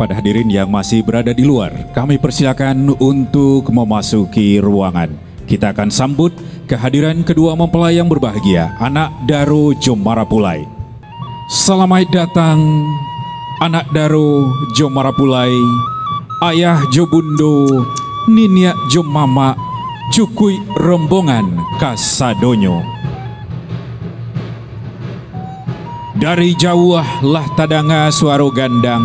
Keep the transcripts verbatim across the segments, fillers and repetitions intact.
Pada hadirin yang masih berada di luar, kami persilakan untuk memasuki ruangan. Kita akan sambut kehadiran kedua mempelai yang berbahagia, anak daro jo marapulai. Salamaik datang, anak daro jo marapulai, ayah jo bundo, niniak jo mamak, cukuik rombongan kasadonyo. Dari jauah lah tadanga suaro gandang,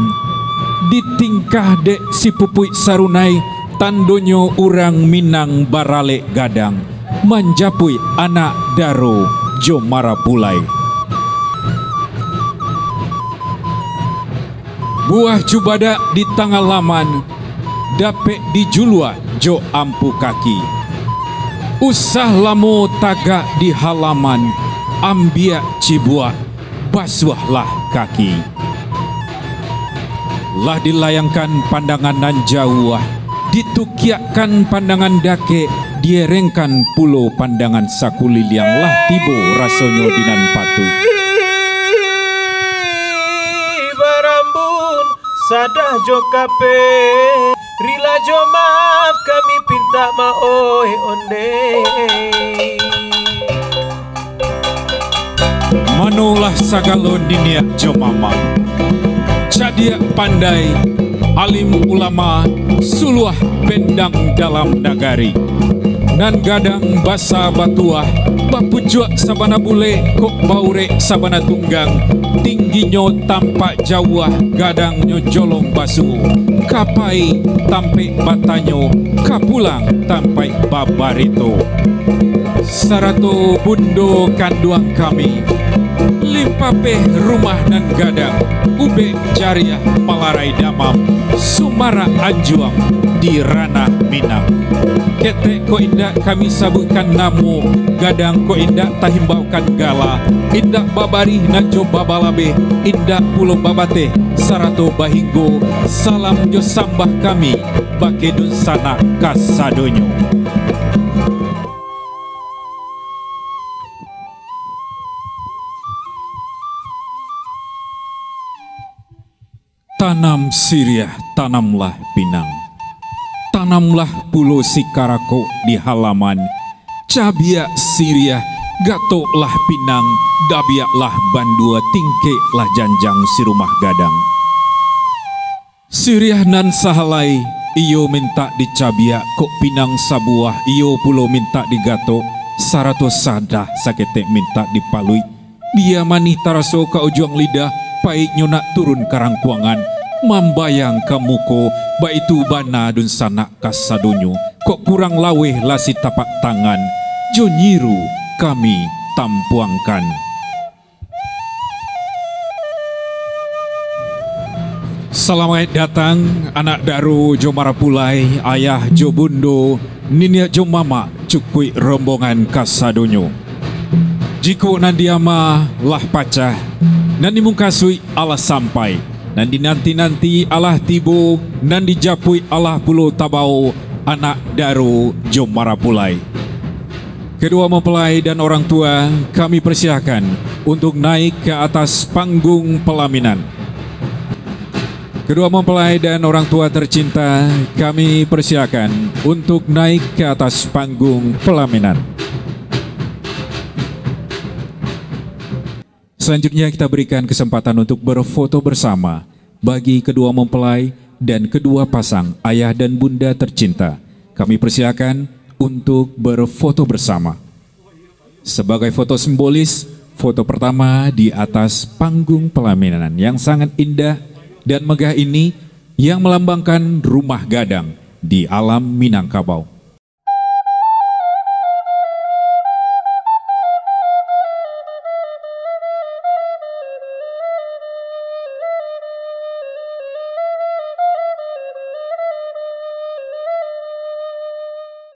ditingkah dek si pupuik sarunai, tandonyo urang Minang baralek gadang, manjapuik anak daro jo marapulai. Buah cubadak di tangah laman, dapek dijuluah jo ampu kaki. Usah lamo tagak di halaman, ambiak cibuak, basuahlah kaki. Lah dilayangkan pandangan nan jauah, ditukiakkan pandangan dakek, dierengkan pulo pandangan sakuliliang, lah tibo rasonyo di nan patuik. Barambun sadah jo kape, rila jo maaf kami pintak maoh ondeh. Manolah sagalo niniak jo mamak, cadiak pandai, alim ulama, suluah bendang dalam nagari. Nan gadang basa batuah, bapucuak sabana bulek, kok baurek sabana tunggang, tingginyo tampak jauah, gadangnyo jolong basuo, ka pai tampaik batanyo, ka pulang tampaik babarito. Sarato bundo kanduang kami, limpapeh rumah nan gadang, ubek jariah palarai damam, sumarak anjuang di ranah Minang. Ketek kok indak kami sabuikkan namo, gadang kok indak tahimbaukan gala, indak babarih nan jo babalabeh, indak pulo babateh, sarato bahinggo, salam jo sambah kami, bakeh dunsanak kasadonyo. Tanam siriah, tanamlah pinang. Tanamlah pulo si karakok di halaman. Cabiak siriah, gatoklah pinang, dabiaklah bandua, tingkeklah janjang si rumah gadang. Siriah nan sahalai, iyo mintak dicabiak, kok pinang sabuah, iyo pulo mintak digatok, sarato sadah saketek mintak dipaluik. Bia manih taraso ka ujuang lidah, paiknyo nak turun ka rangkuangan, mambayang ka muko, baitu bana dunsanak kasadonyo, kok kurang laweh lah sitapak tangan, jo nyiru kami tampuangkan. Salamaik datang, anak daro jo marapulai, ayah jo bundo, niniak jo mamak, cukuik rombongan kasadonyo. Jikok nan diama lah pacah, nan dimukasuik alah sampai, nan dinanti-nanti alah tibo, nan dijapuik alah pulo tabao, anak daro jo marapulai. Kedua mempelai dan orang tua, kami persilakan untuk naik ke atas panggung pelaminan. Kedua mempelai dan orang tua tercinta, kami persilakan untuk naik ke atas panggung pelaminan. Selanjutnya, kita berikan kesempatan untuk berfoto bersama bagi kedua mempelai dan kedua pasang ayah dan bunda tercinta. Kami persilakan untuk berfoto bersama. Sebagai foto simbolis, foto pertama di atas panggung pelaminan yang sangat indah dan megah ini, yang melambangkan rumah gadang di alam Minangkabau.